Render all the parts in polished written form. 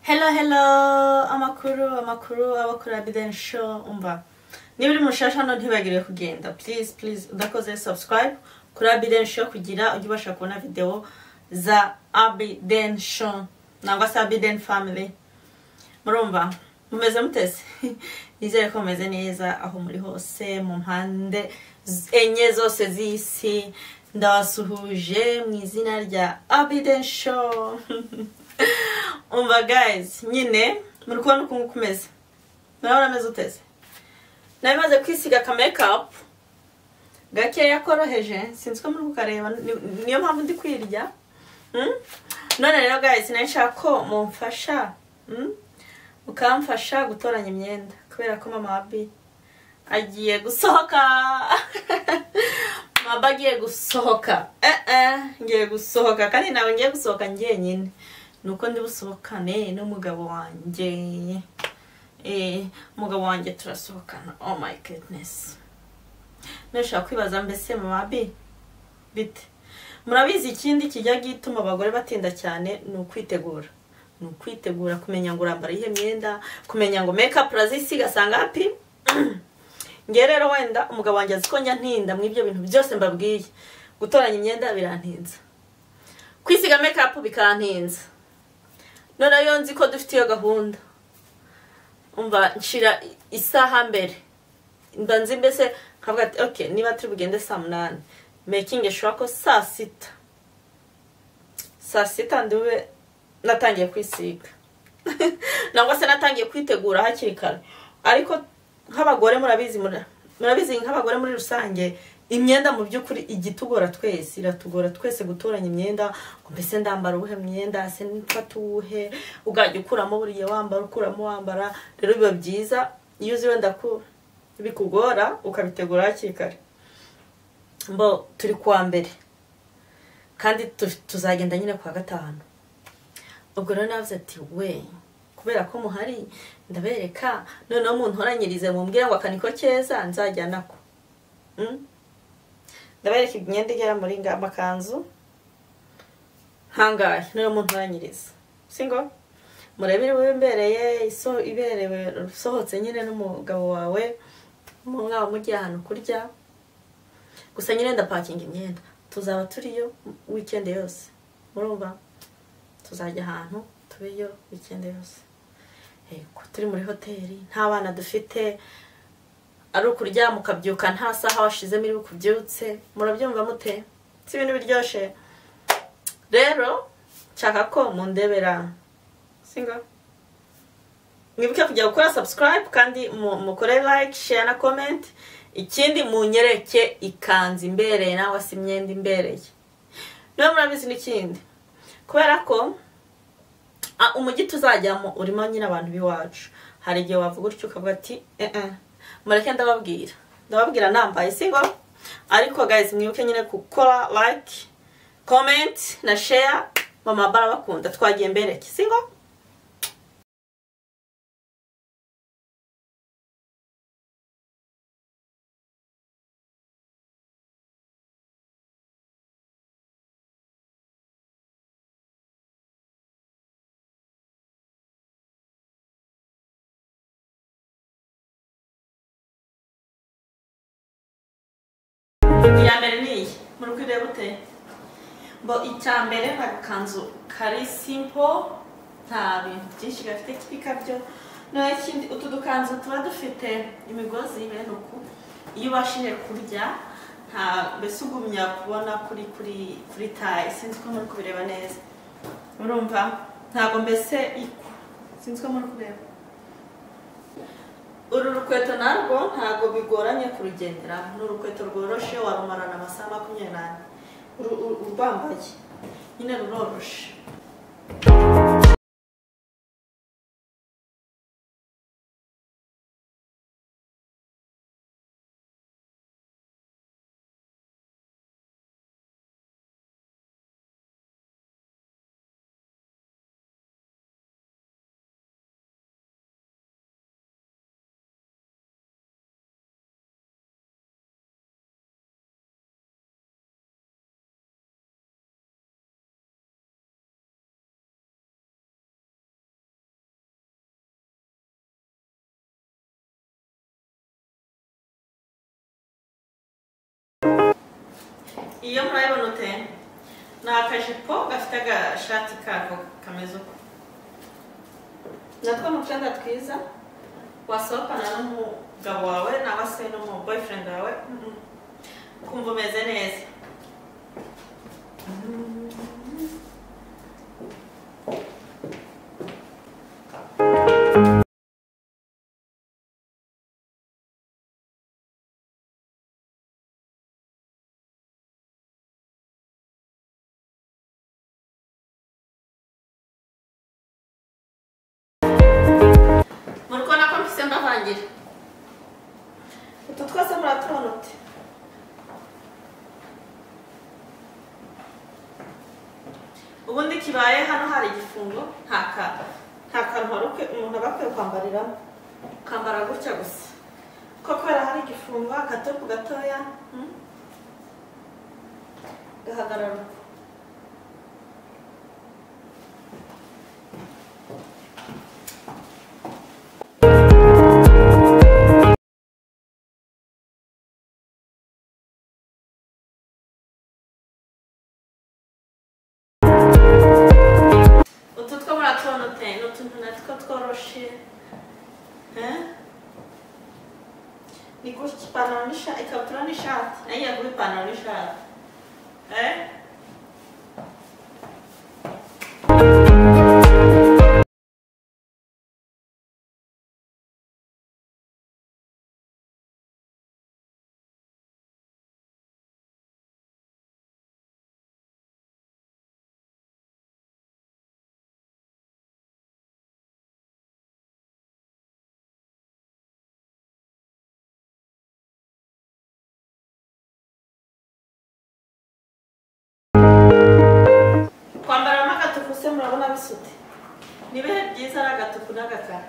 Hello hello, amakuru amakuru abakora Abiden Show. Umva, niba uri mushasha hano ntibagire kugenda, please please udakoze subscribe kuri Abiden Show kugira ujye ubasha kubona video za Abiden Show nangwa se Abiden Family. Murumva mumeze mutese? Nizere ko mumeze neza aho muri hose mu mpande enye zose z'isi. Ndabasuhuje mu izina rya Abiden Show. Umva guys, nyine muri kubona ukuntu kumeze, murabona ameze uteze. Nari kwisiga ka makeup gakeya koroheje, sinzi ko muri kukareba, niyo mpamvu ndi kwirya. None rero guys, nari nshaka ko mumfasha, mukamfasha gutoranya imyenda kubera ko mama Abi agiye gusohoka. Mama agiye gusohoka, ngiye gusohoka kandi nawe ngiye gusohoka njyenyine. Nuko ndi busohokane n'umugabo wanjye. Umugabo wanjye turasohokana. Oh my goodness. Nashaka kwibaza mbese mama Abi bite? Murabizi ikindi kijya gituma abagore batinda cyane ni ukwitegura. Ni ukwitegura kumenya ngo urambara ihe myenda, kumenya ngo makeup urazisiga sanga api. Nge rero wenda umugabo wanjye azi ko njya ntinda mu ibyo bintu byose mbabwiye. Gutoranya imyenda birantinza, kwisiga makeup bikantinza. None yo nzi ko dufite iyo gahunda, umva nshira isaha mbere, mba nzi mbese nkavuga ati okay, niba turi bugende saa 8 making sure ko saa sita ndiwe natangiye kwisiga nangwa se natangiye kwitegura hakiri kare. Ariko nk'abagore murabizi, murabizi nk'abagore muri rusange imyenda mu by'ukuri igitugora twese, iratugora twese gutoranya imyenda. Mbese ndambara ubuhe myenda, se nfata ubuhe, ugajya ukuramo buriye wambara, ukuramo wambara. Rero biba byiza iyo uzi wenda ko bikugora ukabitegura hakiri kare. Mbo turi kuwa mbere kandi tuzagenda nyine kwa gatanu. Ubwo rero navuze ati we, kubera ko muhari ndabereka, noneho muntoranyirize mumbwira ngo akaniko keza nzajya nako. Ndabereka imyenda igera muri amakanzu hangahe, noneho muntoranyirize singo murebere wembereye iso iberewe usohotse nyine n'umugabo wawe mwaba mugiye ahantu kurya. Gusa nyine ndapakinga imyenda, tuzaba turiyo weekend yose. Murumva tuzajya ahantu tubeyo weekend yose. Yego turi muri hoteli nta bana dufite, ari ukuryama ukabyuka nta saha washizemo iri bukubyutse. Murabyumva mute? Si ibintu biryoshe? Rero nshaka ko mundebera singo, mwibuke kujya gukora subscribe kandi mukore like, share na comment. Ikindi munyereke ikanzu imbereye nawe se imyenda imbereye. Niba murabizi n'ikindi, kubera ko umujyi tuzajyamo urimo nyine abantu b'iwacu, hari igihe wavuga utyo ukavuga ati mureke ndababwira, ndababwira nambaye singo. Ariko guys mwibuke nyine gukora like, comment na share. Mama barabakunda, twagiye mbereke singo. Iya mbere ni iyi, muri kwireba ute? Bo icya mbere ni agakanzu kari simple, nta bintu byinshi gafite k'ibikabyo. Noneho ikindi, utu dukanzu tuba dufite imigozi bene uku, iyo ubashije kurya nta mbese ugumya kubona kuri kuri kuri taye. Sinzi ko muri kubireba neza, urumva ntabwo mbese iku, sinzi ko muri kubireba. Uru rukweto narwo ntabwo bigoranye kurugendera, ni urukweto rworoshe warumarana amasaha 24 urwambaye, nyine ruroroshe. Iyo murayibona ute? Ni akajipo gafite agashati kako kameze uko. Natwo ni utwenda twiza wasohokana n'umugabo wawe nawe se n'umu boyfriend wawe, ukumva umeze neza. Utu twose muratubona uti? Ubundi kibaye hano hari igifungo, nta kantu hari umuntu aba akwiye kwambariramo, ukambara gutya gusa ko kubera hari igifungo, akatopu gatoya gahagarara uko. Ni gutya ipantaro n'ishati, ikabutura n'ishati, nayo yaguha ipantaro n'ishati. Kwambaramo agatuku se murabona bisute? Ni ibihe byiza ari agatuku n'agakara.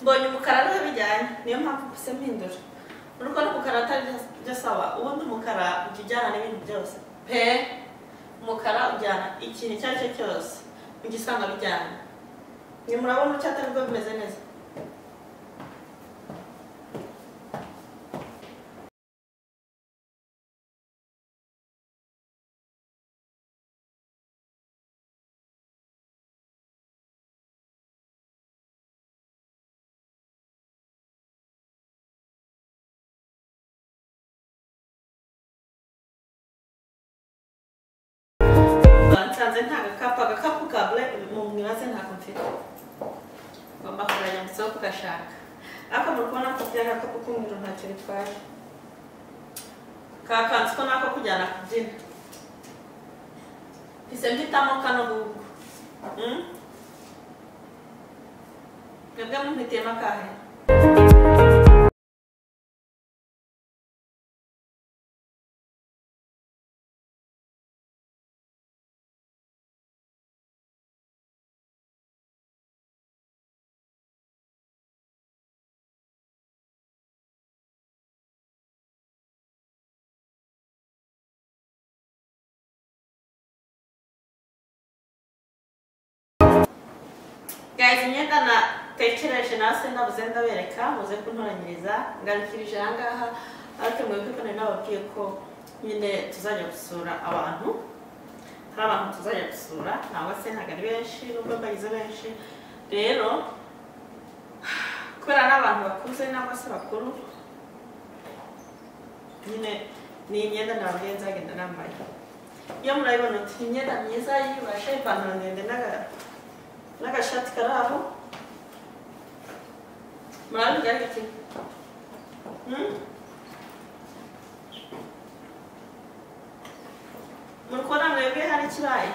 Mbonye umukara ariho bijyanye, niyo mpamvu mpise mpindura. Uriko n'umukara atari byo sawa, ubundi umukara ujya ujyana n'ibintu byose pe. Umukara ujyana ikintu icyo ari cyo cyose, ujya usanga bijyana. Ni murabona icyo atari bwo bimeze neza. Nsanze nta gakapu, agakapu ka mu mwibaze ntako mfite, ngomba kuzajya mu isoko kugashaka. Ariko muri kubona ko mfite agakapu k'umweru ntacyo bitwaye, kakanzu ko nako kujyana kubyina. Mpise mpitamo kano gugu. Mwebwe mumpitiyemo akahe? Guys, imyenda natekereje nase ndabuze ndabereka, muze kuntoranyiriza, ngarukirije aha ngaha, ariko mwebwe ko nari nababwiye ko nyine tuzajya gusura abantu, hari abantu tuzajya gusura, ntabwo se ntabwo ari benshi, nubwo mbagize benshi. Rero kubera n'abantu bakuze nangwa se bakuru, nyine ni imyenda nababwiye nzagenda nambaye. Iyo murayibona uti imyenda myiza yiyubashe, ipantaro ndende n'agashati kari aho, murabivuga iki? Muri kubona mwebwe hari ikibaye?